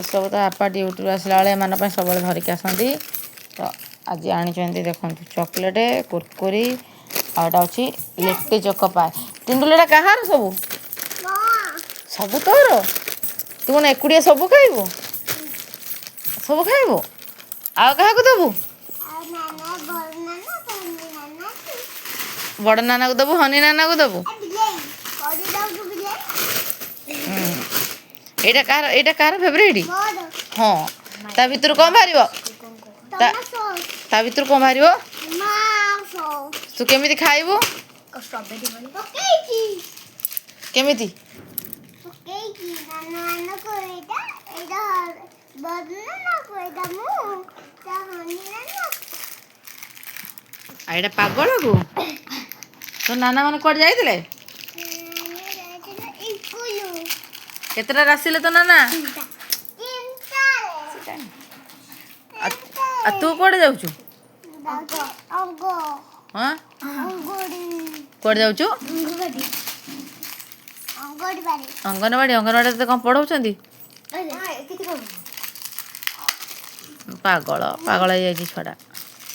ଏସବୁ ତ ବାପା ଡ୍ୟୁଟିରୁ ଆସିଲା ବେଳେ ଏମାନଙ୍କ ପାଇଁ ସବୁବେଳେ ଧରିକି ଆସନ୍ତି। ତ ଆଜି ଆଣିଛନ୍ତି ଦେଖନ୍ତୁ ଚକୋଲେଟ୍, କୁରକୁରି ଆଉ ଏଇଟା ଅଛି ଲିଟି ଚକୋପାଏ। ଟିଣ୍ଡୁଲ, ଏଇଟା କାହାର ସବୁ? ସବୁ ତୋର? ତୁ କଣ ଏକୁଟିଆ ସବୁ ଖାଇବୁ? ସବୁ ଖାଇବୁ ଆଉ କାହାକୁ ଦେବୁ? ଆଉ ନାନା, ବଡ଼ ନାନା, ହନି ନାନା। ବଡ଼ ନାନାକୁ ଦେବୁ, ହନି ନାନାକୁ ଦେବୁ? ଏ ବିଲେଇ କରିଦଉଛୁ ବିଲେଇ। ଏଇଟା କାହାର? ଏଇଟା କାହାର ଫେଭରାଇଟ୍? ମୋର। ହଁ, ତା ଭିତରୁ କ'ଣ ବାହାରିବ? ଟମାଟୋ। ତା ଭିତରୁ କ'ଣ ବାହାରିବ? ଟମାଟୋ। ତୁ କେମିତି ଖାଇବୁ? ଷ୍ଟ୍ରବେରୀ ଭଳି। ପକେଇଛି। କେମିତି? ପକେଇଛି ନାନା ମାନଙ୍କୁ ଏଇଟା, ଏଇଟା ବଡ଼ ନାନାକୁ, ଏଇଟା ମୁଁ ତା ହନି ନାନା। ଆଉ ଏଇଟା ପାଗଳକୁ। ତୋ ନାନା ମାନେ କୁଆଡ଼େ ଯାଇଥିଲେ? ଆମେ ଯାଇଥିଲୁ ଇସ୍କୁଲ। କେତେଟାରେ ଆସିଲେ ତୋ ନାନା? 3ଟାରେ। ଆଉ ତୁ କୁଆଡ଼େ ଯାଉଛୁ? ଅଙ୍ଗ। ହଁ। ଅଙ୍ଗଡ଼ି। କୁଆଡ଼େ ଯାଉଛୁ? ଅଙ୍ଗନବାଡ଼ି, ଅଙ୍ଗନବାଡ଼ି। ଅଙ୍ଗନବାଡ଼ି। ଅଙ୍ଗନବାଡ଼ି ତତେ କ'ଣ ପଢ଼ଉଛନ୍ତି? ପାଗଳ, ପାଗଳ ହେଇଯାଇଛି ଛୁଆଟା।